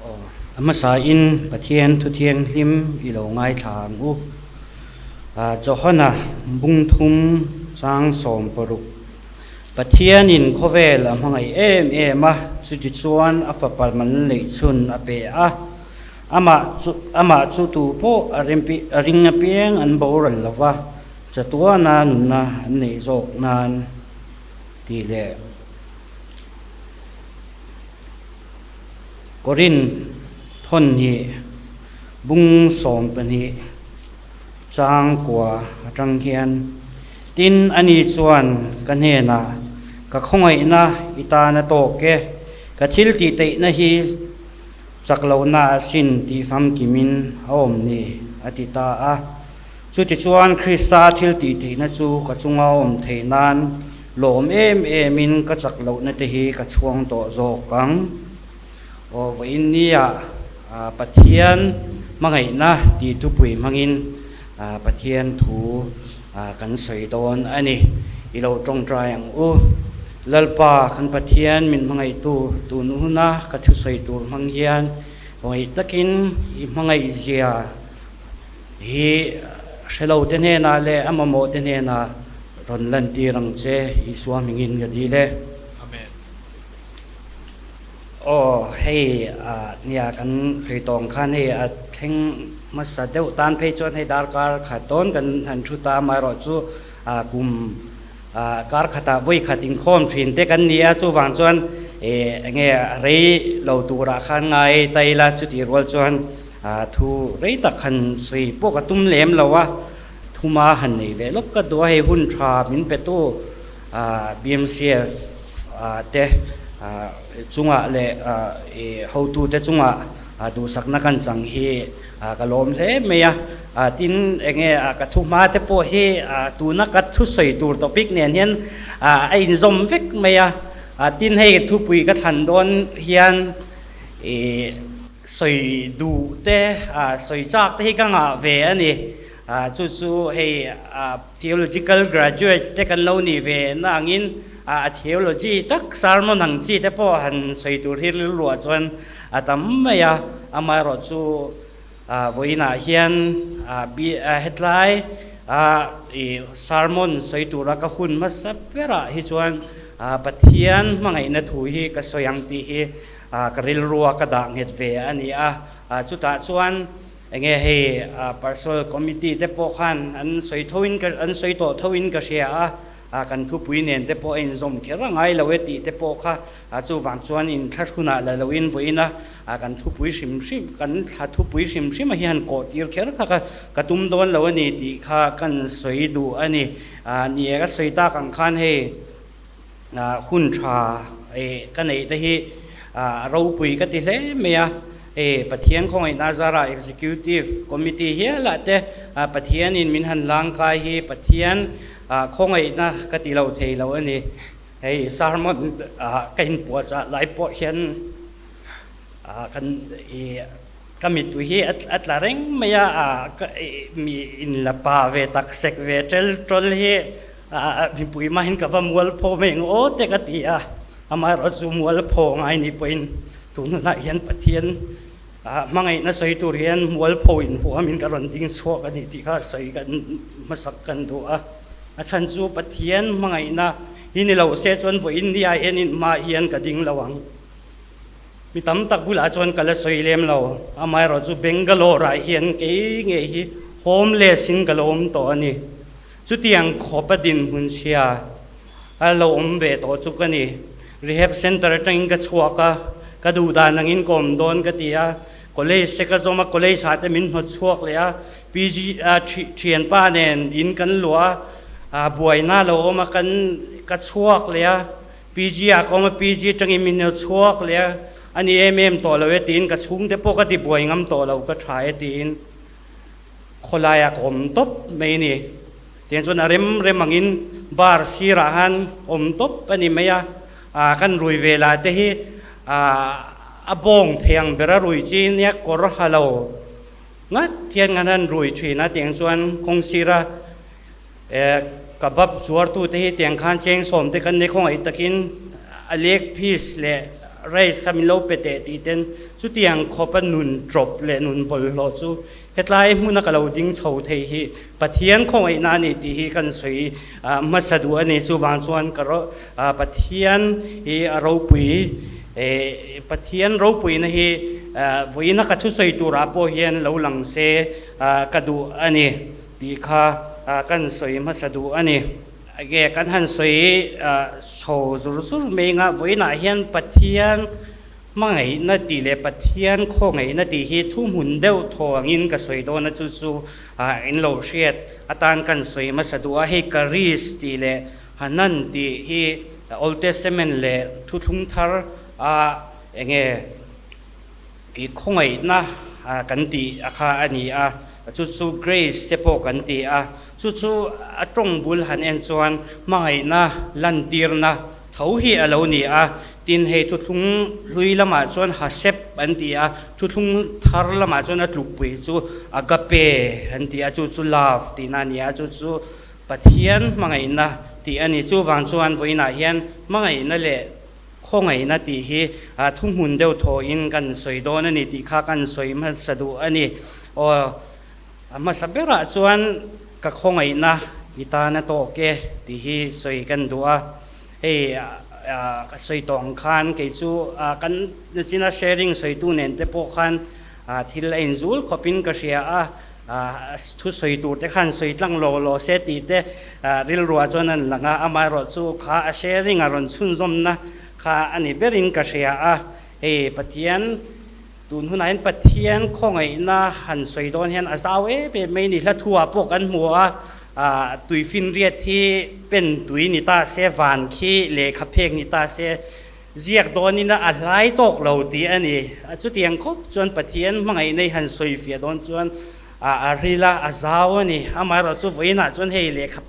A hmasain Pathian thu thianghlim i lo ngaithla ang u. Johana bung thum chang 60. Pathianin khawvel a hmangaih em em a, chutichuan a fapa mal neih chhun a pe a. Amah chu amah chu tu pawh a a ring apiang an boral lo va, chatuana nunna an neih zawk nan tih leh. Korin thawn hi bung 12 chang kua atang hian, Tin, ani chuan ka hnenah, Ka khawngaihna i tan a tawk e, ka thil tih teihna hi chak lohna a sin tih famkimin a awm ni, a ti ta a. Chutichuan Krista thil tih theihna chu ka chunga awm theih nan Lawm em emin ka chak lohna te hi ka chhuang tawh zawk ang. Aw vawiin nia Pathian hmangaihna tih thupui hmangin Pathian thu kan sawi dawn a ni. I lo tawngtai ang u. Lalpa kan Pathian min hmangaihtu tun huna ka thusawi tur hmang hian ngaih takin i hmangaih zia Hi hre lo te hnenah leh a mamawh te hnenah rawn lantir ang che Isua hmingin ka dil e. Amen. Aw hei nia kan hrui tawng khan hei a thleng hmasa deuh tan phei chuan hei darkar khat dawn kan han thu ta amaherawh chu kum kar khatah vawi khat inkhawm thin te kan ni a chuvang chuan enge rei lo turah khan ngai ta ila chutih rual chuan Thu rei tak han sawi pawh ka tum lem lo a, thuma han nei ve lawk ka duh a, hei hun tha min petu BMCF te chungah leh hotute chungah duhsakna kan chang hi ka lawm hle mai a. Tin, enge ka thu hma te pawh hi tuna ka thusawi tur topic nen hian a inzawm vek mai a. Tin, hei thupui ka thlan dawn hian Sawi duh te, sawi chak te hi ka ngah ve a ni. Chu chu hei theological graduate te kan lo nih ve na angin a theology tak sermon ang chi te pawh han sawi tur hi rilruah chuan a tam mai a. Amaherawh chu vawiinah hian hetlai sermon sawi tura ka hun hmasa berah hi chuan Pathian hmangaihna thu hi ka sawi ang tih hi Ka rilrua ka dah nghet ve a ni a, chutah chuan enge hei Parsol Committee te pawh khan an sawi thoin ka an sawi tawh thoin ka hria a, kan thupui nen te pawh a inzawm kher a ngai lo e tih te pawh kha chuvang chuan inthlahrunah la loin vawiin a kan thupui hrim hrim kan thla thupui hrim hrim a hi han kawh tir kher kha ka ka tum dawn lo a ni tih kha kan sawi duh a ni. Ni e ka sawi tak ang khan hei Hun tha ka neih te hi a ropui ka ti hle mai a, Pathian khawngaihna zara Executive Committee hialah te Pathianin min han langkai hi Pathian khawngaihna ka ti lo thei lo a ni. Hei sermon ka inpuahchah lai pawh hian kan ka mittui hi a tla reng mai a, mi inla pa ve tak sek ve tel tawl hi Mipui mahin ka va mualpho mai ang aw te ka ti a, amaherawhchu mualpho ngai ni pawhin tun hunah hian Pathian hmangaihna sawi tur hian mualpho inhuamin ka rawn ding chhuak a ni tih kha sawi kan hmasak kan duh a. A chhan chu Pathian hmangaihna hi ni lo se chuan vawiin nia hian in hmaah hian ka ding lo ang. Mi tam tak bulah chuan ka la sawi lem lo, amaherawhchu Bangalore-ah hian kei ngei hi homeless in ka lo awm tawh a ni. Chutiang khawp a dinhmun chhia a lo awm ve tawh chu ka ni. Rehab Centre atangin ka chhuak a, ka duh dan angin ka awm dawn ka ti a. College te ka zawm a, college ah te min hnawt chhuak leh a. PG thianpa nen in kan luah a, buaina lo awm a, kan ka chhuak leh a. PG ah ka awm a, PG atangin min hnawt chhuak leh a, a ni em em tawh lo e tiin ka chhungte pawh ka ti buai ngam tawh lo, ka tha e tiin. Khawlaiah ka awm tawp mai a ni. Tiang chuan a rem rem angin bar sirah khan awm tawp a ni mai a, kan rui ve lah te hi a bawng thei ang ber a rui chi nia kawr ha lo ngat hian kan han rui thin a, tiang chuan kawng sira kebab zuartu te hi tiang khan cheng sawm te kan nei khawngaih takin a leg piece leh. Rice kha min lo pe teh tih ten chutiang khawpa nun ṭawp leh nun bawlhhlawh chu hetlai hmuna ka lo ding chho thei hi Pathian khawngaihna a ni tih hi kan sawi hmasa duh a ni. Chuvang chuan ka Pathian hi a ropui Pathian ropuina hi vawiina ka thusawi turah pawh hian lo lang se ka duh a ni tih kha kan sawi hmasa duh a ni. Enge kan han sawi chho zur zur mai anga vawiinah hian Pathian hmangaihna tih leh Pathian khawngaihna tih hi thuhmun deuh thaw angin ka sawi dawn a, chu chu in lo hriat atan kan sawi hmasa duh a. Hei Karis tih leh Hanan tih hi Old Testament leh Thuthlung Thar a enge I khawngaihna kan tih a kha a ni a, chu chu grace te pawh kan ti a, chu chu a tawng bul han en chuan hmangaihna lantirna tho hi a lo ni a. Tin, hei thuthlung hlui lamah chuan hasep an ti a, thuthlung thar lamah chuan a tlukpui chu agape an ti a, chu chu love tihna a ni a, chu chu Pathian hmangaihna tih a ni. Chuvang chuan vawiinah hian hmangaihna leh Khawngaihna tih hi thuhmun deuh thawhin kan sawi dawn a ni tih kha kan sawi hmasa duh a ni. Aw, a hmasa berah chuan ka khawngaihna i tan a tawk e tih hi sawi kan duh a. Hei ka sawi tawh ang khan kei chu kan nachina sharing sawitu nen te pawh khan thil a inzul khawpin ka hria a. Thu sawi tur te khan sawi tlang law law se tih te rilruah chuan an lang a, amaherawh chu kha a sharing a rawn chhunzawmna kha a ni berin ka hria a. Hei Pathian tun hunah hian Pathian khawngaihna han sawi dawn hian a zau em em mai ni. Hla thuah pawh kan hmu a, tuifinriat hi pen tui ni ta se, van khi lehkha phek ni ta se, Ziak dawnin a hlai tawk lo tih a ni. Chutiang khawp chuan Pathian hmangaihna i han sawi fiah dawn chuan a ril a, a zau a ni. Amaherawh chu vawiinah chuan hei lehkha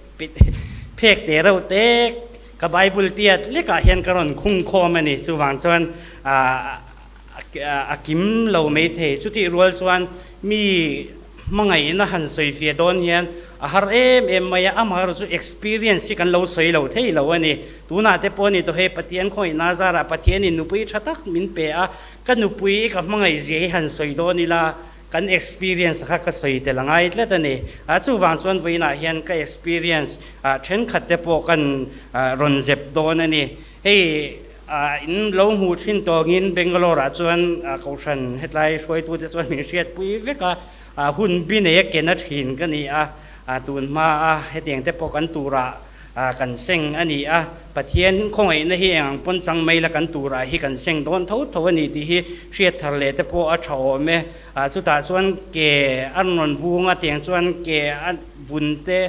phek te reuh te ka Bible tiat lekah hian ka rawn khung khawm a ni. Chuvang chuan a kim lo mai thei. Chutih rual chuan mi hmangaihna han sawi fiah dawn hian a har em em mai a, amaherawh chu experience hi kan lo sawi lo thei lo a ni. Tunah te pawh a ni tawh hei Pathian khawngaihna zarah Pathianin nupui tha tak min pe a, ka nupui ka hmangaih zia hi han sawi dawn ila kan experience kha ka sawi tel a ngai tlat a ni. Chuvang chuan vawiinah hian ka experience thenkhat te pawh kan rawn zep dawn a ni. Hei in lo hmuh thin tawngin Bangalore ah chuan Kohhran hetlai hruaitute chuan min hriatpui vek a, hun bi nei a ken a thin ka ni a, tun hma a hetiang te pawh kan turah kan seng a ni a, Pathian khawngaihna hi eng ang pawn chang mai la kan turah hi kan seng dawn tho tho a ni tih hi hriat thar leh te pawh a tha awm e. Chutah chuan ke an rawn vung a, tiang chuan ke a vun te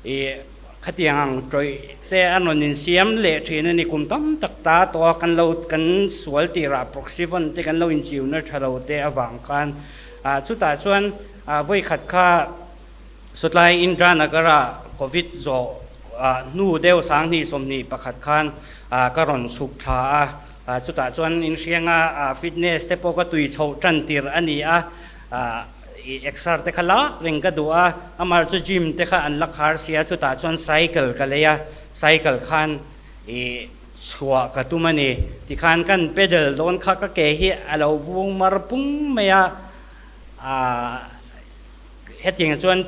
ih Khatiang ang tawih te an rawn insiam leh thin a ni. Kum tam tak ta tawh a kan lo kan sual tirah proxivon te kan lo inchiuna tha lo te avang khan chutah chuan vawi khat kha sawtlai Indra Nagar-ah Covid zawh hnu deuh 20 21 khan ka rawn chhuk thla a, chutah chuan inhrianga fitness te pawh ka tui chhoh tan tir a ni a. I exer te kha lak reng ka duh a, amah chu gym te kha an la khar sia, chutah chuan cycle ka lei a, cycle khan i chhuah ka tum a ni. Tikhan kan pedal dawn kha ka ke hi a lo vung mar pung mai a, aah hetiang chuan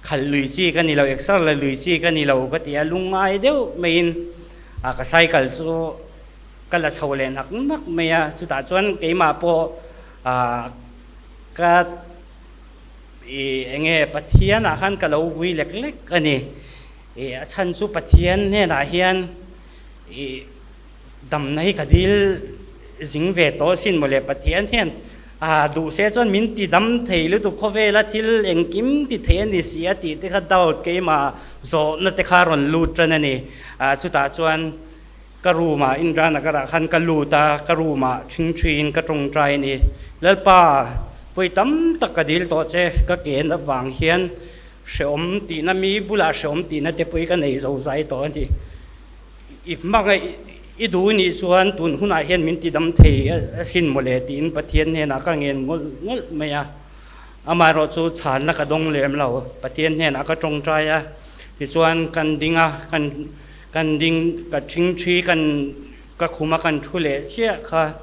khalh lui chi ka ni lo, exer la lui chi ka ni lo ka ti a, lungngai deuh maiin ka cycle chu ka la chho leh nak nak mai a, chutah chuan keimah pawh aah Ka i enge Pathian ah khan ka lo vui lek lek a ni. I a chhan chu Pathian hnenah hian i damna hi ka dil zing ve tawh asin mawle. Pathian hian a duh se chuan min ti dam thei lutuk khawvela thil engkim ti thei a ni si a tih te kha doubt keimah zawhna te kha rawn lut tan a ni. Chutah chuan Ka room ah Indra Nagar ah khan ka lut a, ka room ah ṭhingṭhi in ka ṭawngṭai a ni. Lalpa, vawi tam tak ka dil tawh che, ka ken avang hian hrehawm tihna mi bulah hrehawm tihna te pawh hi ka nei zo zai tawh a ni. I hmangaih i duh nih chuan tun hunah hian min tidam thei asin mawle tiin Pathian hnenah ka ngen ngawlh ngawlh mai a. Amaherawh chu chhanna ka dawng lem lo, Pathian hnenah ka ṭawngṭai a, tichuan kan ding a, kan Kan ding, ka ṭhingṭhi kan Ka khuma kan thu leh chiah kha.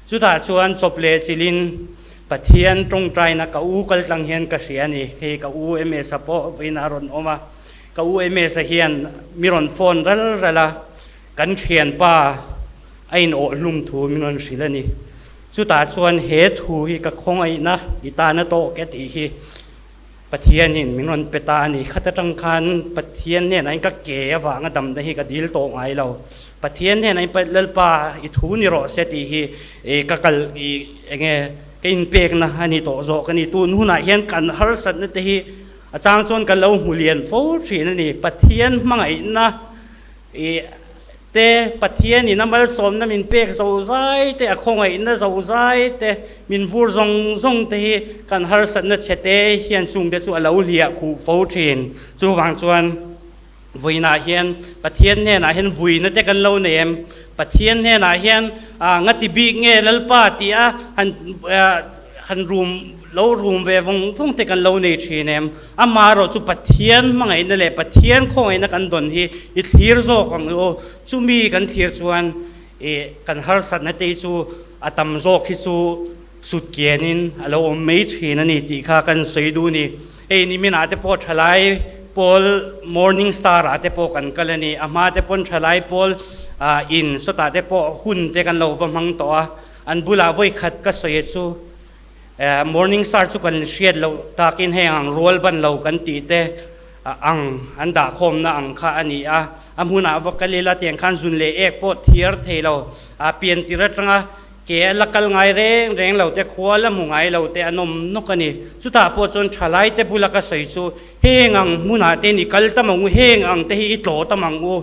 Chutah chuan chawp leh chilhin Pathian tawngtaina ka u kal tlang hian ka hria a ni. Hei ka u MS-a pawh vawiin a rawn awm a. Ka u MS-a hian mi rawn phone ral ral a, kan thianpa a inawh hlum thu min rawn hrilh a ni. Chutah chuan he thu hi ka khawngaihna i tana tawk e tih hi Pathianin min rawn pe ta a ni. Khat atang khan Pathian hnenah in ka ke avanga damna hi ka dil tawh ngai lo. Pathian hnenah in Lalpa i thu ni rawh se tih hi ka kal i enge ka inpekna a ni tawh zawk a ni. Tun hunah hian kan harsatna te hi a chang chuan kan lo hmu lian fo thin a ni. Pathian hmangaihna i Te, Pathianin a malsawmna min pek zozai te, a khawngaihna zozai te, min vur zawng zawng te hi kan harsatna chhe te hian chungte chu a lo hliah khuh fo thin. Chuvang chuan vawiinah hian Pathian hnenah hian vuina te kan lo nei em? Pathian hnenah hian ngati bik nge Lalpa tih a han han rum lo rum ve vawng vawng te kan lo nei thin em? Amaherawh chu Pathian hmangaihna leh Pathian khawngaihna kan dawn hi i thlir zawk ang u. Chumi kan thlir chuan ih kan harsatna te hi chu a tam zawk hi chu sut kianin a lo awm mai thin a ni tih kha kan sawi duh a ni. Hei niminah te pawh thalai pawl Morning Star ah te pawh kan kal a ni. A hma te pawn thalai pawl in sawtah te pawh hun te kan lo va hmang tawh a. An bulah vawikhat ka sawi chu Morning star chu kan hriat loh takin hei ang rual ban lo kan tih te ang an dah khawmna ang kha a ni a. A hmunah va kal ila tiang khan zun leh ek pawh thiar thei lo. A pian tir atanga ke a la kal ngai reng reng lo te, khua la hmu ngai lo te an awm nawk a ni. Chutah pawh chuan thalai te bula ka sawi chu heng ang hmunah te in i kal tam ang u, heng ang te hi i tlawh tam ang u.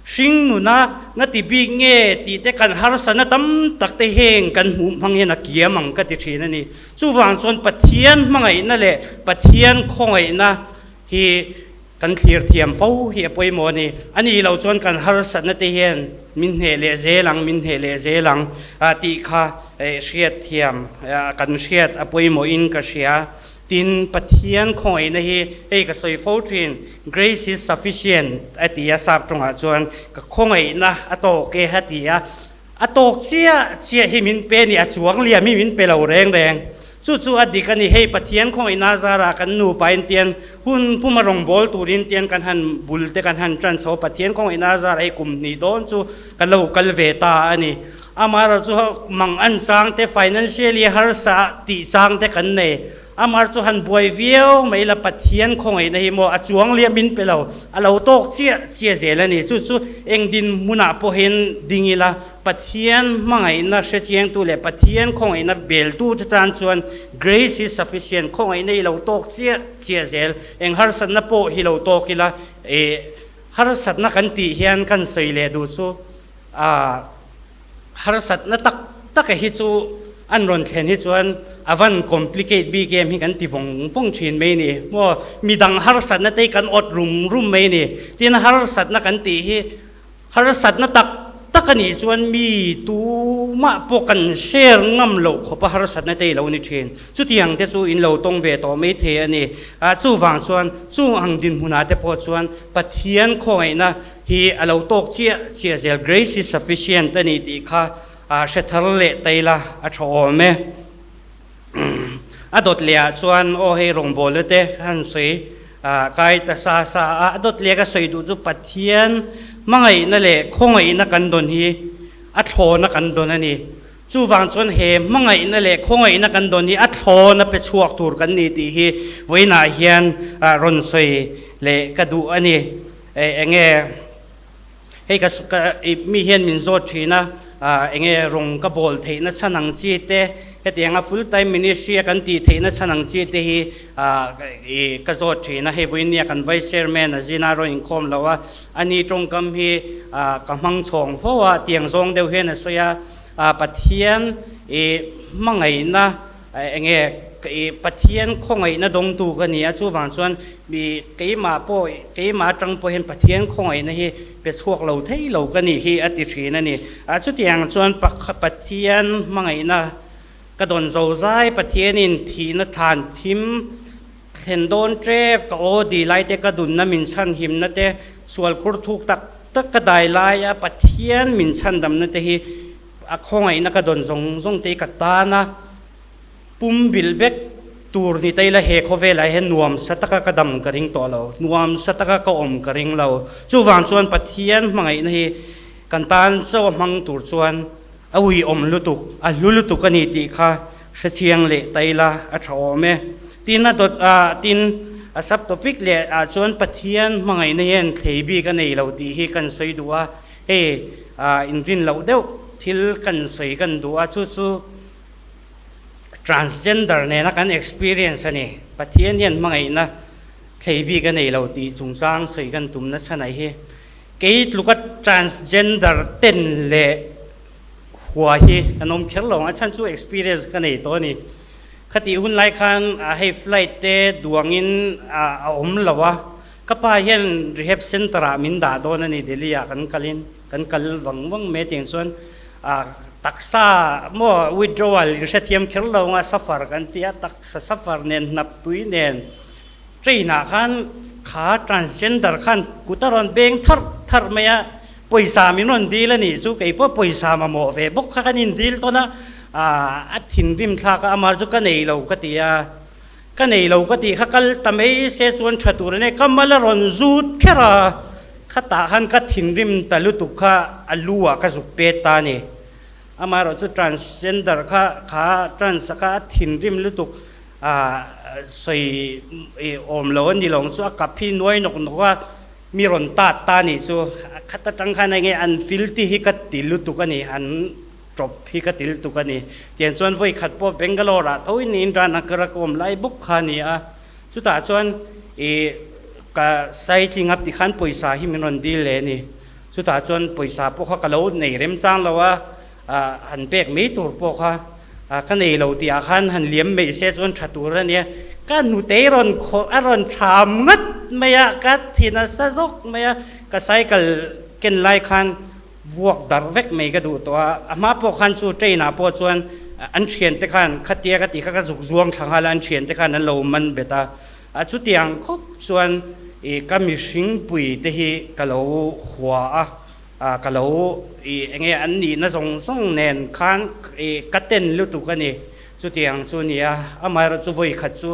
Hring nuna nga ti bik nge tih te kan harsatna tam tak te heng kan hmuh hmang hian a kiam ang ka ti thin a ni. Chuvang chuan Pathian hmangaihna leh Pathian khawngaihna hi kan thlir thiam fo hi a pawimawh a ni. A nih loh chuan kan harsatna te hian min hneh leh zel ang, min hneh leh zel ang tih kha hriat thiam kan hriat a pawimawhin ka hria. Tin, Pathian khawngaihna hi hei ka sawi fo thin, Grace is sufficient a ti a, sap tawngah chuan ka khawngaihna a tawk e a ti a, a tawk chiah chiah hi min pe a ni, a chuang liam hi min pe lo reng reng. Chu chu a dik a ni, hei Pathian khawngaihna zarah kan nupa in tian hun puma rawngbâwl turin tian kan han bul te kan han ṭan chho a, Pathian khawngaihna zarah hei kum hnih dawn chu ka lo kal ve ta a ni. Amaherawh chu mang an chang te, financially harsa tih chang te kan nei. Amar chu han buai viau mai la, Pathian khawngaihna hi maw a chuang liam min pe lo, a lo tawk chiah chiah zel a ni. Chu chu eng dinhmunah pawhin ding ila, Pathian hmangaihna hrechiangtu leh Pathian khawngaihna beltu te tan chuan grace is sufficient, khawngaihna hi lo tawk chiah chiah zel. Eng harsatna pawh hi lo tawk ila, ih harsatna kan tih hian kan sawi leh duh chu, A harsatna tak taka hi chu an rawn thlen hi chuan a van complicate bik em hi kan ti vawng vawng thin mai ni. Maw midang harsatna te hi kan awt rum rum mai ni. Tin harsatna kan tih hi harsatna tak tak a nih chuan mi tumah pawh kan share ngam loh khawpa harsatna te hi lo ni thin. Chutiang te chu in lo tawng ve tawh mai thei a ni. Chuvang chuan chung ang dinhmunah te pawh chuan Pathian khawngaihna Hi a lo tawk chiah chiah zel, grace is sufficient a ni tih kha hre thar leh ta ila a tha awm e. A dawt leh ah chuan aw hei rawngbawlna te ka han sawi kai ta sa sa a, a dawt leh ka sawi duh chu Pathian hmangaihna leh khawngaihna kan dawn hi a thlawna kan dawn a ni. Chuvang chuan he hmangaihna leh khawngaihna kan dawn hi a thlawna pe chhuak tur kan ni tih hi vawiinah hian rawn sawi leh ka duh a ni. Enge hei ka mi hian min zawt thin a, enge rawng ka bawl theihna chhan ang chi te, hetianga full time ministry a kan tih theihna chhan ang chi te hi ka zawt thin a. Hei vawinia kan vice chairman a zina rawn inkhawm lo a, ani tawngkam hi ka hmang chhawng fo a, tiang zawng deuh hian a sawi a, Pathian i hmangaihna Enge i Pathian khawngaihna dawngtu ka ni a, chuvang chuan mi keimah pawh keimah atang pawh hian Pathian khawngaihna hi pe chhuak lo thei lo ka nih hi a ti thin a ni. Chutiang chuan Pathian hmangaihna ka dawn zozai Pathianin thihna thlan thim thlen dawn tep ka aw di lai te ka dunna min chhanhimna te sual khur thuk tak. tak ka dai laia Pathian min chhandamna te hi a khawngaihna ka dawn zawng zawng te hi ka tana pum bil vek tur ni ta ila he khawvelah hian nuamsa taka ka dam ka ring tawh lo, nuamsa taka ka awm ka ring lo. Chuvang chuan Pathian hmangaihna hi kan tan chauh a hmang tur chuan a uiawm lutuk, a hlu lutuk a ni tih kha hrechiang leh ta ila a tha awm e. Tin a dawt a, tin a sub-topic leh ah chuan Pathian hmangaihna hian thlei bik a nei lo tih hi kan sawi duh a, hei inrin loh deuh thil kan sawi kan duh a, chu chu Transgender nena kan experience a ni. Pathian hian hmangaihna thlei bik a nei lo tih chungchang sawi kan tumna chhanah hi kei tluka transgender ten leh hua hi kan awm kher lo ang. A chhan chu experience ka nei tawh a ni. Khatih hun lai khan hei flight te duangin a awm lo a. Ka pa hian rehab center ah min dah dawn a ni Delhi ah kan kalin kan kal vang vang mai tiang chuan Taksa maw withdrawal in hrethiam kher lo anga suffer kan ti a, taksa suffer nen hnap tui nen train ah khan kha transgender khan kut a rawn beng tharh tharh mai a, pawisa min rawn dil a nih chu kei pawh pawisa mamawh ve bawk kha kan in dil tawn a, a thinrim thlak a amah chu ka nei lo ka ti a, ka nei lo ka tih kha kal ta mai se chuan tha tur a nia, ka mal a rawn zut kher a. Khatah khan ka thinrim ta lutuk kha a lu ah ka zuk pet ta a ni. Amaherawh chu transgender kha kha trans a kha a thinrim lutuk a sawi awm lo a ni lo ang chu a kap hi nuai nawk nawk a mi rawn tat ta a nih chu. Khat atang khan enge an filti hi ka ti lutuk a ni, an tawp hi ka ti lutuk a ni. Tiang chuan vawi khat pawh Bangalore ah tho in Indra Nagar a ka awm lai bawk kha a ni a. Chutah chuan i ka cycling up tikhan pawisa hi min rawn dil leh a ni. Chutah chuan pawisa pawh kha ka lo nei remchang lo a, han pek mai tur pawh kha ka nei lo tih ah khan han liam mai se chuan tha tur a nia. Ka nutei rawn khawh a rawn tham ngat mai a, ka thi nasa zawk mai a, ka cycle ken lai khan Vuak darh vek mai ka duh tawh a, a hma pawh khan chu train ah pawh chuan an thiante khan khatia ka tih kha ka zuk zuang thla nghal a, an thiante khan an lo man bet a, a chutiang khawp chuan ih ka mihring pui te hi ka lo hua a, ah ka lo ih enge an nihna zawng zawng nen khan ih ka ten lutuk a ni, chutiang chu a ni a, amaherawh chu vawi khat chu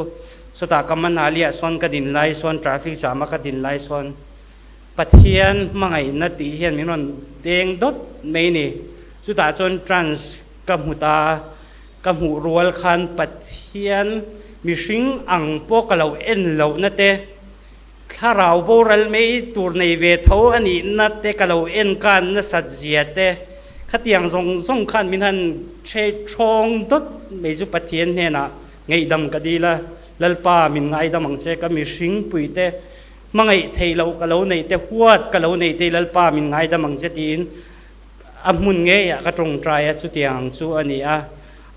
sawtah ka Manali ah sawn ka din lai sawn traffic jam a ka din lai sawn. Pathian hmangaihna tih hian min rawn deng dawt mai ni. Chutah chuan trans ka hmu ta, ka hmuh rual khan Pathian mihring ang pawh ka lo en lohna te, thlarau boral mai tur nei ve tho a nihna te ka lo en kan nasat zia te, khatiang zawng zawng khan min han hre thawng dawt mai chu Pathian hnenah ngaihdam ka dil a, Lalpa min ngaidam ang che ka mihring puite. Hmangaih theih loh ka lo neih te, huat ka lo neih te Lalpa min ngaidam ang che tiin a hmun ngeiah ka tawngtai a, chutiang ang chu a ni a.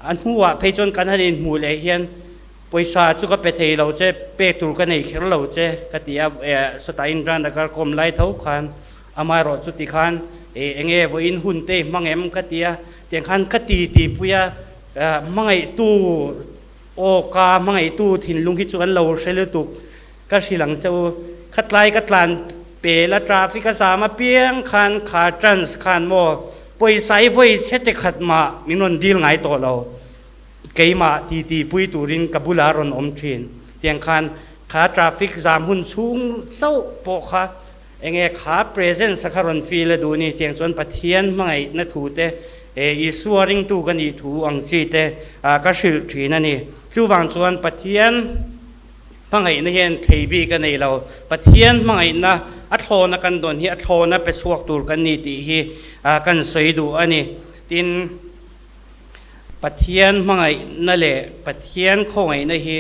A hnuah phei chuan kan han inhmuh leh hian pawisa chu ka pe thei lo che, pek tur ka nei kher lo che ka ti a, sawtah Indra Nagar kawm lai tho khan amaherawh chu tikhan eng nge vawiin hun te i hmang em ka ti a, tiang khan ka ti ti pui a, hmangaihtu aw ka hmangaihtu thinlung hi chu an lo hre lutuk. Ka hrilh ang che u, khatlai ka tlan pel a traffic a zam apiang khan kha trans khan maw pawisa i vawi chhe te khat mah min rawn dil ngai tawh lo, keimah ti ti pui turin ka bulah a rawn awm thin. Tiang khan kha traffic zam hun chhung chauh pawh kha enge kha presence a kha rawn feel a duh ni. Tiang chuan Pathian hmangaihna thu te, Isua ringtu ka nih thu ang chi te ka hrilh thin a ni. Chuvang chuan Pathian. Hmangaihna hian thlei bik a nei lo. Pathian hmangaihna a thlawna kan dawn hi a thlawna pe chhuak tur kan ni tih hi kan sawi duh a ni. Tin, Pathian hmangaihna leh Pathian khawngaihna hi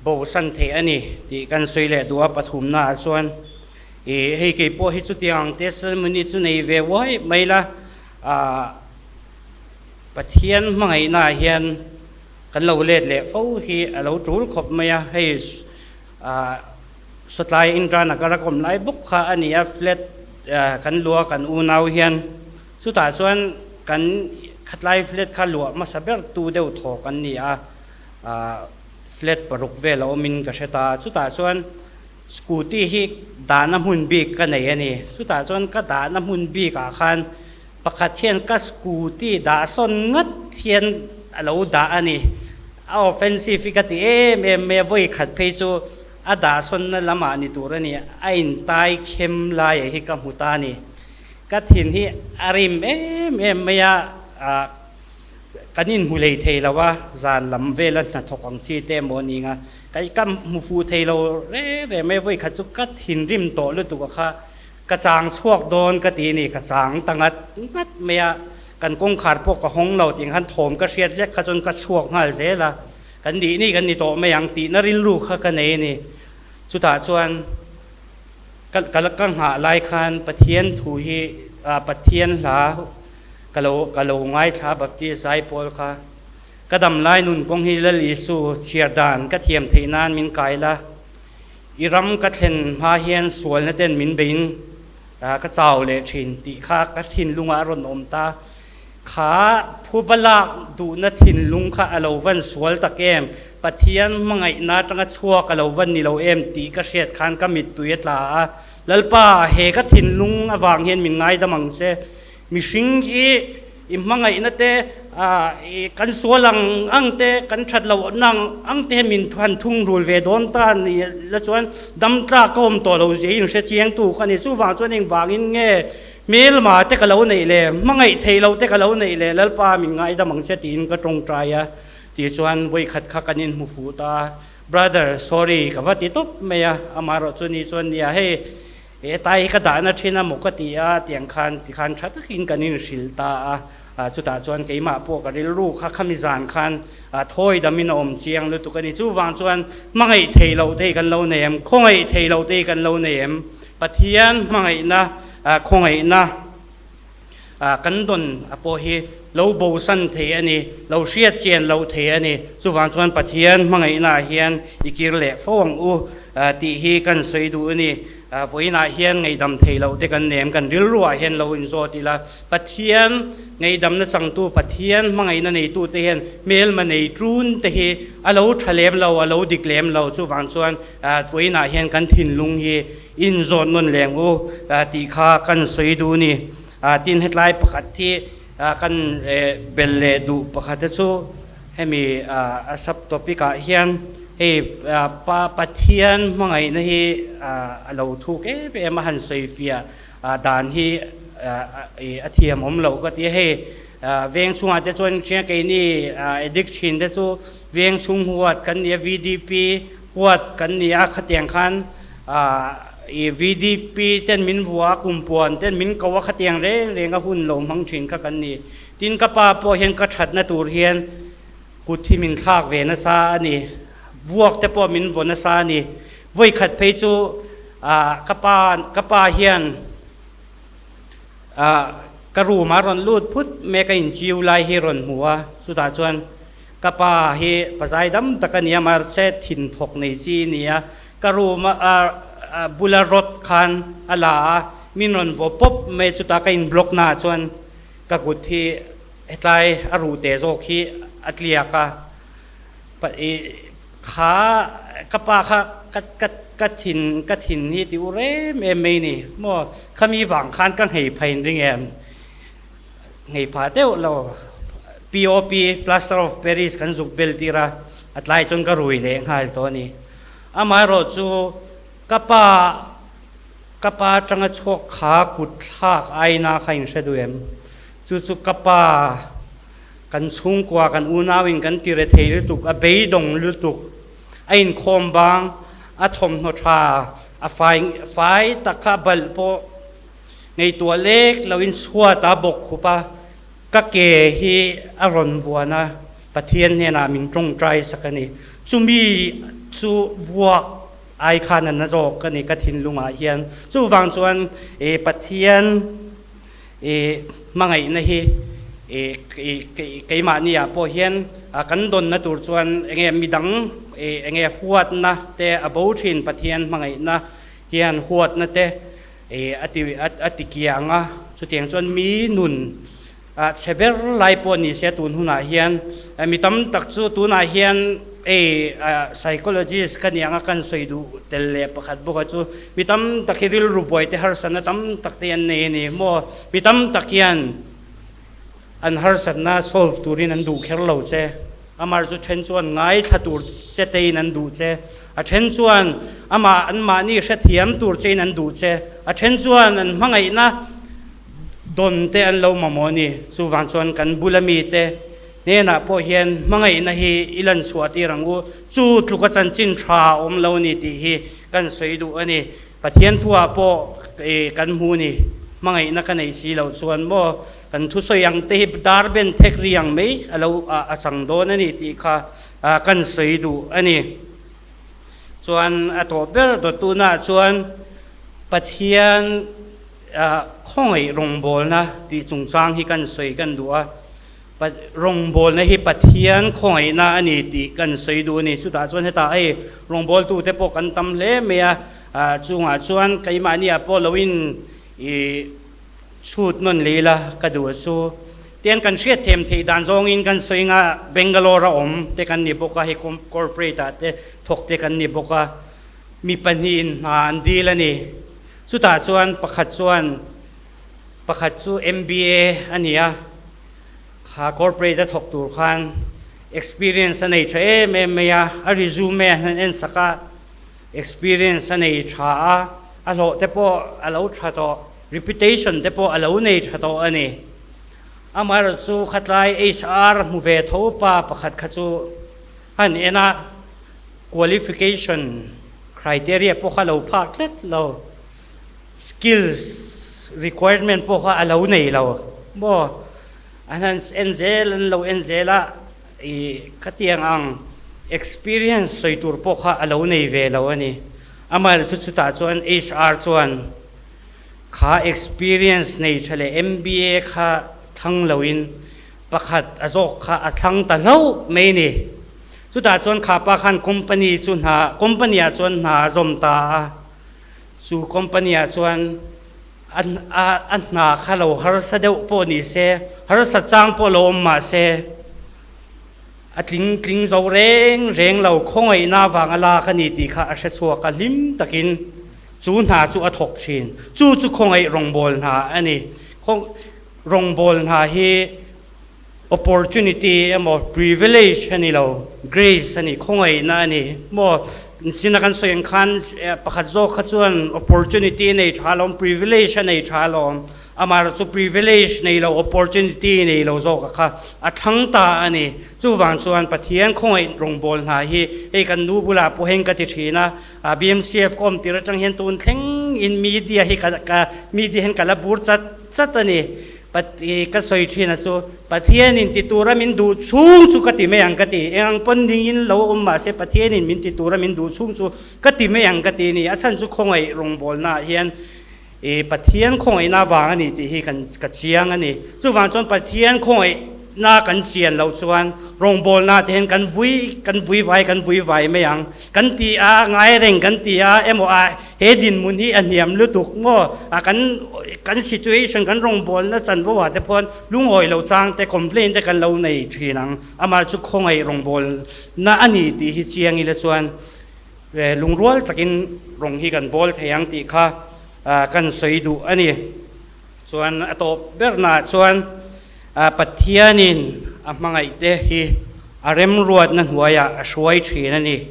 bosan theih a ni tih kan sawi leh duh a. Pathumnaah chuan ih hei kei pawh hi chutiang ang testimony chu nei ve uai mai la, Pathian hmangaihnaah hian Kan lo let leh fo hi a lo tul khawp mai a, hei sawtlai Indra Nagar a kawm lai bawk kha a ni a, flat kan luah kan unau hian chutah chuan kan khatlai flat kha luah hmasa ber tu deuh thaw kan ni a, flat paruk vel a awmin ka hre ta a, chutah chuan. Scooty hi dahna hmun bik ka nei a ni. Chutah chuan ka dahna hmun bikah khan pakhat hian ka scooty dah sawn ngat hian a lo dah a ni. A offensive hi ka ti em em mai a, vawi khat phei chu a dah sawnna lamah ni tur a ni, a intai khem laiah hi ka hmu ta a ni. Ka thin hi a rim em em mai a, kan inhmu lei thei lo a, zan lam vela hnathawk ang chi te emaw ni nga, ka ka hmu fuh thei lo reng reng mai, vawi khat chu ka thinrim tawh lutuk a kha, ka chang chhuak dawn ka ti ni, ka chang ta ngat ngat mai a, kan kawngkhar pawh ka hawng lo tih ang khan thawm ka hriat hlek kha chuan ka chhuak nghal zel a, kan nih nih kan ni tawh mai ang tihna rilru kha ka nei a ni, chutah chuan. Ka ka nghah lai khan Pathian thu hi Pathian hla ka lo ka lo ngaithla Baptist Zaipawl kha ka dam lai nun kawng hi Lal Isu chhiar dan ka thiam theih nan min kai la, i ram ka thlen hma hian sualna ten min bein ka chau leh thin tih kha ka thinlungah a rawn awm ta. Kha phuba lak duhna thinlung kha a lo van sual tak em? Pathian hmangaihna atanga chhuak a lo van ni lo em tih ka hriat khan ka mittui a tla a. Lalpa, he ka thinlung avang hian min ngaidam ang che. Mihring hi i hmangaihna te, kan sual ang ang te, kan that loh na ang ang te hian min han thungrul ve dawn ta ni la chuan dam tlak ka awm tawh lo zia in hre chiangtu ka ni. Chuvang chuan engvangin nge Hmelma te ka lo neih le, hmangaih thei lo te ka lo neih le, Lalpa min ngaidam ang che tiin ka tawngtai a, tih chuan vawikhat kha kan inhmu fuh ta a, Brother, sorry ka va ti tawp mai a, amaherawh chu ni chuan nia hei he tai hi ka dahna thin a maw ka ti a, tiang khan tikhan tha takin kan inhrilh ta a, chutah chuan keimah pawh ka rilru kha khami zan khan thawi damin a awm chiang lutuk a ni. Chuvang chuan hmangaih thei loh te hi kan lo nei em, khawngaih thei loh te hi kan lo nei em, Pathian hmangaihna khawngaihna kan dawn a pawh hi lo bosan thei a ni, lo hriat chian loh thei a ni. Chuvang chuan Pathian hmangaihnaah hian i kir leh fo ang u tih hi kan sawi duh a ni. Vawiinah hian ngaihdam thei loh te kan nem, kan rilruah hian lo inzawt ila, Pathian ngaihdamna changtu, Pathian hmangaihna neitute hian hmelma nei ṭun te hi a lo ṭha lem lo, a lo dik lem lo. Chuvang chuan vawiinah hian kan thinlung hi inzawt nawn leng u tih kha kan sawi duh ni. Tin, hetlai pakhat hi kan bel leh duh pakhat te chu hemi a sub topic ah hian hei pa Pathian hmangaihna hi a lo thuk em em a han sawi fiah dan hi a thiam awm loh ka ti a. Hei veng chhungah te chuan keini addict thin te chu veng chhung huat kan ni a, VDP Huat kan ni a, khatiang khan i VDP ten min vua a, kumpuan ten min ko a, khatiang reng reng a hun lo hmang thin kha kan ni. Tin, ka pa pawh hian ka thatna tur hian kut hi min thlak ve nasa a ni, vuak te pawh min vaw nasa a ni. Vawikhat phei chu ka pa ka pa hian ka room ah rawn lut phut mek a inchiu lai hi rawn hmu a, chutah chuan Ka pa hi pazai dam tak a nia, mahse thin thawk nei chi a ni a, ka room a bula rod khan a la a, min rawn vaw pawp mai chutah ka in block naah chuan ka kut hi hetlai a ruh teh zawk hi a tliak a, kha ka pa kha ka ka ka thin ka thin hi ti u rem em mai ni maw, khami vang khan ka nghei phei ring em. Ngei phah deuh lo. POP, Plaster of Paris, kan zuk bel tir a, a tlai chuan ka rui leh nghal tawh a ni. Amaherawh chu ka pa ka pa atanga chhuak kha kut thlak aina kha in hre duh em? Chu chu ka pa kan chhungkua kan unauin kan ti rethei lutuk, a beidawng lutuk, a inkhawm bang, a thawmhnaw tha, a fai fai tak kha a balh pawh Ngaihtuah lek loin chhuat a bawk khup a, ka ke hi a rawn vuan a, Pathian hnenah min tawngtai sak a ni. Chumi chu vuak ai khan a na zawk a ni ka thinlungah hian. Chuvang chuan i Pathian i hmangaihna hi i keimahni ah pawh hian kan dawnna tur chuan enge midang i enge huatna te a bo thin Pathian hmangaihna hian huatna te A ti a ti kiang a, chutiang chuan mi nun chhe ber lai pawh ni se tun hunah hian mi tam tak chu tunah hian Ei, psychologist ka nih anga kan sawi duh tel leh pakhat bawk a chu mi tam tak hi rilru buai te harsatna tam tak te an nei a ni maw? Mi tam tak hian an harsatna solve turin an duh kher lo che. Amah chu then chuan ngaithla tur che tein an duh che, a then chuan amah anmahni hrethiam tur chein an duh che, a then chuan an hmangaihna dawn te an lo mamawh a ni. Chuvang chuan kan bula mite Hnenah pawh hian hmangaihna hi i lan chhuah tir ang u, chu tluka chanchin tha a awm lo a ni tih hi kan sawi duh a ni. Pathian thuah pawh kan hmu ni, hmangaihna ka neih si loh chuan maw kan thusawi ang te hi dar ben thek ri ang mai a lo a chang dawn a ni tih kha kan sawi duh a ni. Chuan a tawh ber dawttunah chuan Pathian khawngaih rawngbawlna tih chungchang hi kan sawi kan duh a. Rawngbawlna hi Pathian khawngaihna a ni tih kan sawi duh a ni. Chutah chuan hetah hei rawngbawltute pawh kan tam hle mai a, chungah chuan keimahniah pawh lo in i chhut nawn leh ila ka duh a chu. Tian kan hriat them theih dan zawngin kan sawi nga Bangalore a awm te kan ni bawk a, hei corporate ah te thawk te kan ni bawk a, mi pahnihin hna an dil a ni. Chutah chuan pakhat chuan Pakhat chu MBA a ni a, kha corporate a thawk tur khan experience a nei tha em em mai a, a resume a han en sak a, experience a nei tha a, a hlawh te pawh a lo tha tawh, reputation te pawh a lo nei tha tawh a ni. Amaherawhchu chu khatlai HR hmu ve tho pa pakhat kha chu han en a, qualification criteria pawh kha lo phak tlat lo. Skills requirement pawh kha a lo nei lo maw? An han en zel an lo en zel a, ih khatiang ang experience sawi tur pawh kha a lo nei ve lo a ni. Amaherawhchu chutah chuan HR chuan kha experience nei tha leh MBA kha thlang loin pakhat a zawk kha a thlang ta hlauh mai a ni. Chutah chuan kha pa khan company chu hna company ah chuan hna a zawm ta a. Chu company ah chuan a a hna kha lo harsa deuh pawh ni se, harsa chang pawh lo awm mah se, a tling tling zo reng reng lo, khawngaihna avanga lak a ni tih kha a hre chhuak a, hlim takin chu hna chu a thawk thin. Chu chu khawngaih rawngbâwl hna a ni. Rawngbâwl hna hi Opportunity emaw privilege a ni lo, grace a ni, khawngaihna a ni. Maw sina kan sawi ang khan pakhat zawk kha chuan opportunity a nei tha alawm, privilege a nei tha alawm. Amaherawh chu privilege nei lo, opportunity nei lo zawk a kha a thlang ta a ni. Chuvang chuan Pathian khawngaih rawngbâwl hna hi hei kan nu bulah pawh heng ka ti thin a, BMCF ka awm tir atang hian tun thleng in media hi ka media hian ka la bur chat chat a ni. Ka sawi thin a chu, Pathianin ti tura min duh chhung chu ka ti mai ang ka ti. Eng ang pawn dingin lo awm mah se Pathianin min ti tura min duh chhung chu ka ti mai ang ka ti a ni. A chhan chu khawngaih rawngbawlnaah hian Pathian khawngaihna avang a ni tih hi kan ka chiang a ni. Chuvang chuan Pathian khawngaihna kan chian loh chuan rawngbawlnaah te hian kan vui kan vui vai kan vui vai mai ang. Kan ti a, ngai reng kan ti a, emaw a he dinhmun hi a hniam lutuk maw? A kan kan situation kan rawngbawlna chanvo ah te pawh lungawi lo chang te complain te kan lo nei thin ang. Amah chu khawngaih rawngbawlna a ni tih hi chiang ila chuan lungrual takin rawng hi kan bawl thei ang tih kha kan sawi duh a ni. Chuan a tawp bernaah chuan Pathianin a hmangaihte hi a remruatna hnuaiah a hruai thin a ni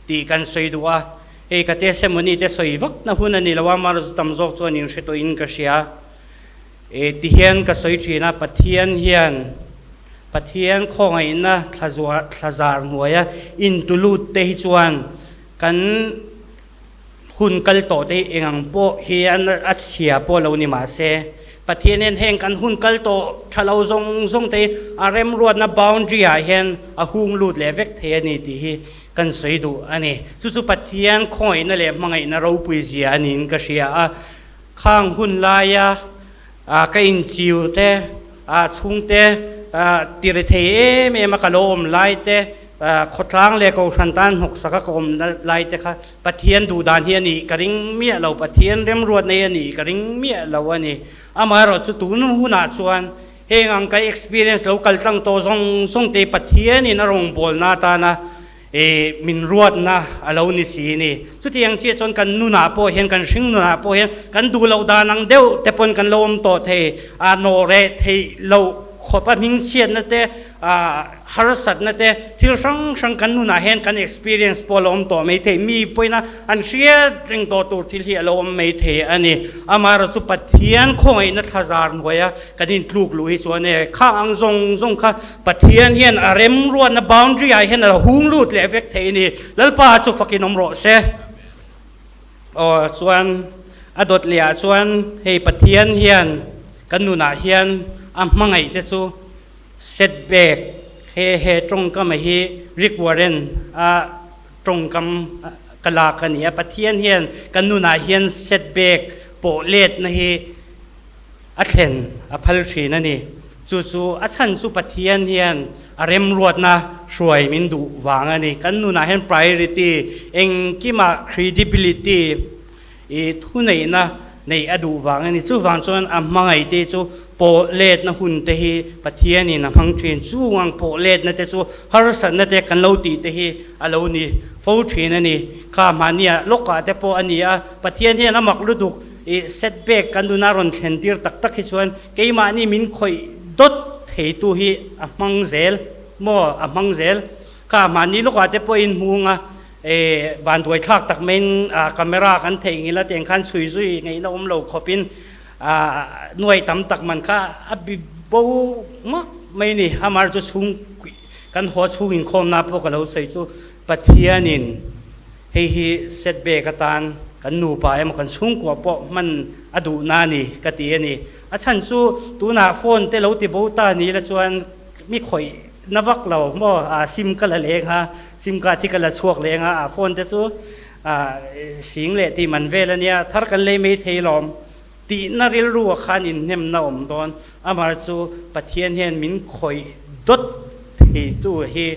tih kan sawi duh a. Hei ka testimony te sawi vakna hun a ni lo a, amaherawhchu tam zawk chuan in hre tawhin ka hria. E tihian ka sawi thin a, Pathian hian Pathian khawngaihna thlazuar thlazar hnuaia intulut te hi chuan kan Hun kal tawh te hi eng ang pawh hi a chhia pawh lo ni mah se, Pathian hian heng kan hun kal tawh tha lo zawng zawng te hi a remruatna boundary ah hian a hung lut leh vek thei a ni tih hi kan sawi duh a ni. Chu chu Pathian khawngaihna leh hmangaihna ropui zia a niin ka hria a. Khang hun laia ka inchiu te, chhungte ti ri thei em em a ka lo awm lai te, Khawtlang leh Kohhran tan hnawksak a ka awm lai te kha Pathian duh dan hi a nih ka ring miah lo, Pathian remruat nei a nih ka ring miah lo a ni. Amaherawh chu tun hunah chuan heng ang ka experience lo kal tlang tawh zawng zawng te Pathianin a rawngbawlna atana. I min ruatna a lo ni si ni. Chutiang chiah chuan kan nunah pawh hian, kan hring nunah pawh hian kan duh loh dan ang deuh te pawn kan lo awm tawh thei. A nawh reh theih loh khawpa hmingchhiatna te, harsatna te, thil hrang hrang kan nunah hian kan experience pawh a lo awm tawh mai thei. Mi pawina an hriat reng tawh tur thil hi a lo awm mai thei a ni. Amaherawhchu chu Pathian khawngaihna thlazar hnuaia kan intluk luh hi chuan e, khang ang zawng zawng kha Pathian hian a remruatna boundary ah hian a lo hung lut leh vek thei a ni. Lalpa chu fakin awm rawh se. Aw chuan a dawt leh ah chuan hei Pathian hian kan nunah hian a hmangaih te chu setback he he tawngkam a hi Rick Warren a tawngkam ka lak a ni a. Pathian hian kan nunah hian setback pawh letna hi A thlen a phal thin a ni. Chu chu a chhan chu Pathian hian a remruatna hruai min duh vang a ni. Kan nunah hian priority, engkimah credibility, i thuneihna neih a duh vang a ni. Chuvang chuan a hmangaihte chu pawh letna hun te hi Pathianin a hmang thin. Chung ang pawh letna te chu harsatna te kan lo tih te hi a lo ni fo thin a ni. Kha mahnia lawkah te pawh a ni a, Pathian hian a mak lutuk. I setback kan nuna rawn thlen tir tak tak hi chuan keimahni min khawih dawt theitu hi a hmang zel maw? A hmang zel. Kha mahni lawkah te pawhin hmung a, e vanduai thlak tak maiin camera kan theih ngil a tiang khan chhui zui ngaihna awm lo khawpin nuai tam tak man kha a bi bo mak mai ni. Amar chu chhung kan haw chhung inkhawmna pawh ka lo sawi chu Pathianin Hei hi setback atan kan nupa emaw kan chhungkua pawh hman a duhna a ni ka ti a ni. A chhan chu tunah phone te lo ti bo ta ni la chuan mi khawih na vak lo maw a sim ka la leng a, sim card hi ka la chhuak leng a, a phone te chu sing leh tih man vel a nia, thar kan lei mai thei lawm tihna rilru ah khan inhnemna awm dawn. Amah chu Pathian hian min khawih dawt theitu hi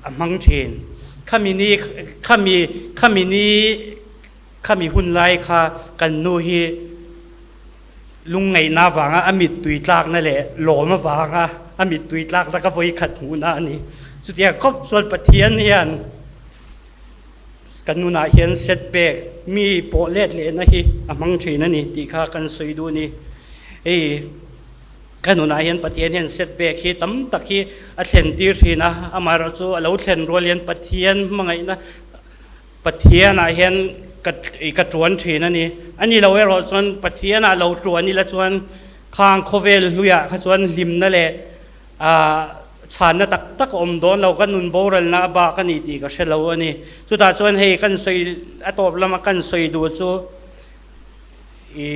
A hmang thin. Khami ni, khami, khami ni, khami hun lai kha kan nu hi lungngaihna avanga a mittui tlakna leh lawm avanga a mittui tlakna ka vawi khat hmuhna a ni. Chutiang khawp chuan Pathian hian kan nunah hian setback, mi pawh let lehna hi a hmang thin a ni tih kha kan sawi duh a ni. Hei. Ka nunah hian Pathian hian setback hi tam tak hi a thlen tir thin a, amaherawh chu a lo thlen rual hian Pathian hmangaihna Pathianah hian ka ka tuan thin a ni. A ni lo erawh chuan Pathianah lo tuan ila chuan khang khawvel hluiah kha chuan hlimna leh ah chhanna tak tak a awm dawn lo, ka nun boralna a bak a ni tih ka hre lo a ni. Chutah chuan hei kan sawi a tawp lama kan sawi duh chu i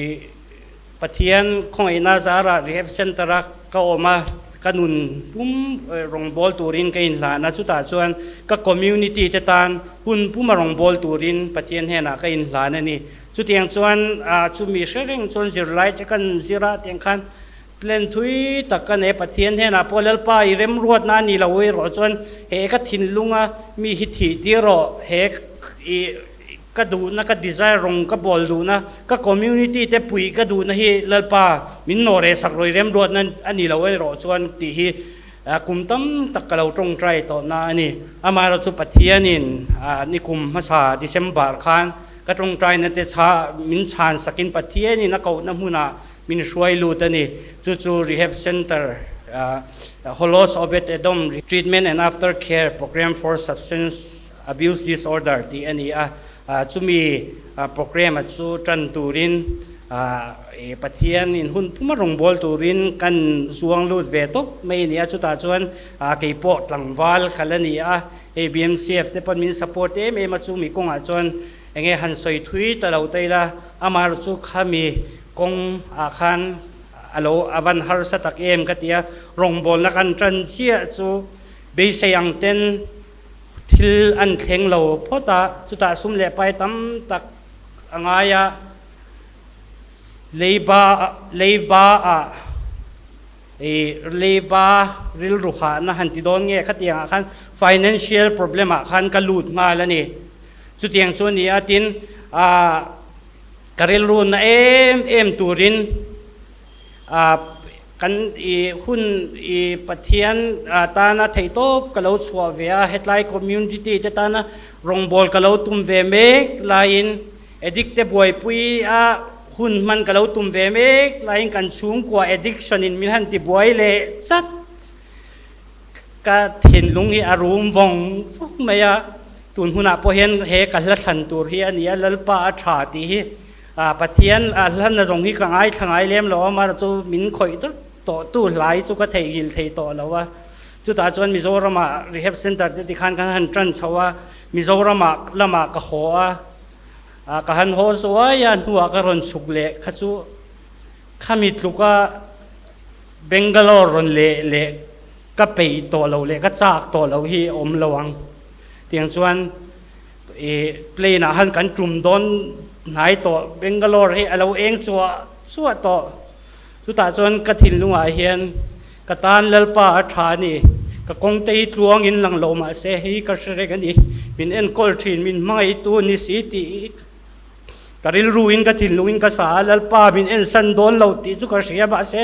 Pathian khawngaihna zarah Rehab Centre-a ka awm a, ka nun pum rawngbâwl turin ka inhlan a, chutah chuan ka community te tan hun puma rawngbâwl turin Pathian hnenah ka inhlan a ni. Chutiang chuan chumi hre reng chuan zirlai te kan zir a, tiang khan plan thui tak ka nei a, Pathian hnenah pawh Lalpa i remruatna a ni lo erawh chuan he ka thinlunga mi hi thih tir rawh, he i Ka duhna, ka desire rawng ka bawl duhna, ka community te puih ka duhna hi Lalpa min nawh reh sak rawi remruatna a ni lo erawh chuan tih hi kum tam tak ka lo tawngtai tawhna a ni. Amaherawh chu Pathianin nikum hmasa December khan ka tawngtaina te chha min chhan sakin Pathianin a kohna hmunah min hruai lut a ni. Chu chu Rehab Centre Holos Obed Edom Treatment and After Care Program for Substance Abuse Disorder tih a ni a, chumi programme chu tan turin Pathian in hun puma rawngbâwl turin kan zuang lut ve tawp mai a ni a, chutah chuan kei pawh tlangval kha la ni a, hei BMCF te pawn min support em em a, chumi kawngah chuan eng nge han sawi thui ta lo ta ila, amaherawh chu khami kawng ah khan a lo a van harsa tak em ka ti a, rawngbâwlna kan tan chiah chu beisei ang ten Thil an thleng lo phawt a, chutah sum leh pai tam tak a ngai a, leiba leiba ah i leiba rilru hahna han ti dawn nge khatiang ah khan financial problem ah khan ka lut nghal a ni. Chutiang chu a ni a, tin ah ka rilru na em em turin ah. Kan i hun i Pathian tana theihtawp ka lo chhuah ve a, hetlai community te tana rawngbâwl ka lo tum ve mek laiin addict te buaipui a hun hman ka lo tum ve mek laiin kan chhungkua addiction in min han ti buai leh chat. Ka thinlung hi a rum vawng vawng mai a, tun hunah pawh hian he ka hla thlan tur hi a ni a, Lalpa a tha tih hi Pathian a hlanna zawng hi ka ngaithla ngai lem lo a, amaherawh chu min khawih deuh tawh tu hlai chu ka theihnghilh thei tawh lo a. Chutah chuan Mizoramah Rehab Centre te tikhan kan han tan chho a, Mizoramah lamah ka haw a, ka han haw zuai a, hnuah ka rawn chhuk leh kha chu khami tluka Bangalore rawn leh leh ka peih tawh loh leh ka chak tawh loh hi awm lo ang. Tiang chuan i plane ah khan kan tum dawn hnai tawh Bangalore hi a lo eng chuah chuah tawh. Chutah chuan ka thinlungah hian ka tan Lalpa a tha a ni, ka kawngte hi tluang in lang lo mahse hei ka hre reng a ni, min enkawl thin, min hmangaihtu a ni si tih Ka rilruin ka thinlungin ka sa a, Lalpa min ensan dawn lo tih chu ka hria mahse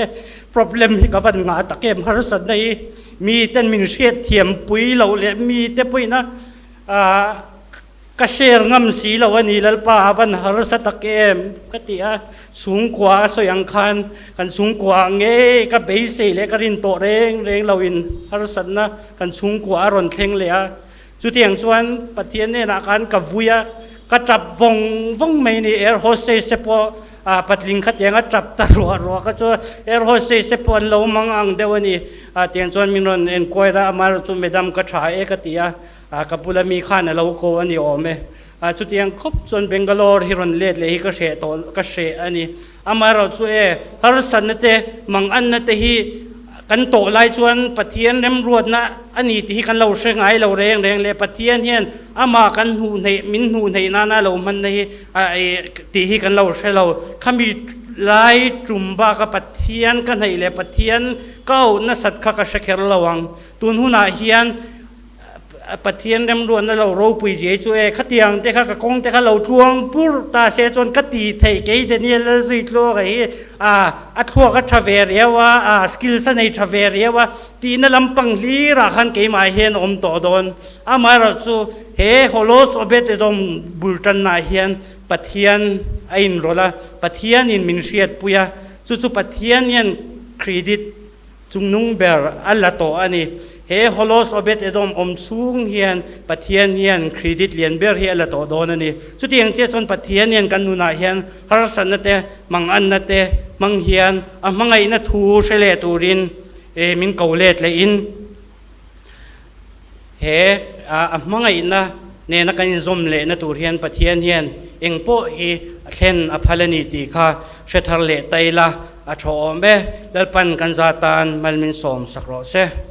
problem hi ka van ngah tak em, harsatna hi miten min hriat thiam pui loh leh mite pawhin a ka share ngam si lo a ni, Lalpa a van harsa tak em ka ti a, chhungkua a sawi ang khan kan chhungkua ah ngei ka beisei leh ka rin tawh reng reng loin harsatna kan chhungkua a rawn thleng leh a. Chutiang chuan Pathian hnenah khan ka vui a, ka tap vawng vawng mai ni. Air hostess te pawh patling khatiang a tap ta ruah ruah kha chu air hostess te pawh an lo mang ang deuh a ni. Tiang chuan min rawn enquire a, amaherawh chu madam ka tha e ka ti a, ka bula mi khan a lo ko a ni awm e. Chutiang khawp chuan Bangalore hi rawn let leh hi ka hreh tawh ka hreh a ni. Amaherawh chu e, harsatna te, manganna te hi kan tawh lai chuan Pathian remruatna a ni tih hi kan lo hre ngai lo reng reng leh Pathian hian amah kan hmuh hneih, min hmuh hneih nana lo hmanna hi tih hi kan lo hre lo. Khami lai tum baka Pathian ka hneih leh Pathian ka auh nasat kha ka hre kher lo ang. Tun hunah hian Pathian remruatna lo ropui zia hi chu e, khatiang te kha ka kawng te kha lo tluang pur ta se chuan ka ti thei kei Daniel Lalzui tluaka hi a a thluak a tha ve riau a, a skills a nei tha ve riau a tihna lampang hlirah khan keimah hian a awm tawh dawn. Amaherawh chu he Holos Obed-Edom bul tannaah hian Pathian a inrawlh a, Pathianin min hriatpui a, chu chu Pathian hian credit Chungnung ber a la tawh a ni. He Holos Obed Edom awm chhung hian Pathian hian credit lian ber hi a la tawh dawn a ni. Chutiang chiah chuan Pathian hian kan nunah hian harsatna te, manganna te hmang hian a hmangaihna thu hre leh turin min ko let lehin he a hmangaihna nena kan inzawm lehna tur hian Pathian hian eng pawh hi a thlen a phal a ni tih kha hre thar leh ta ila a thaw awm e. Lalpan kan za tan mal min sawm sak rawh se.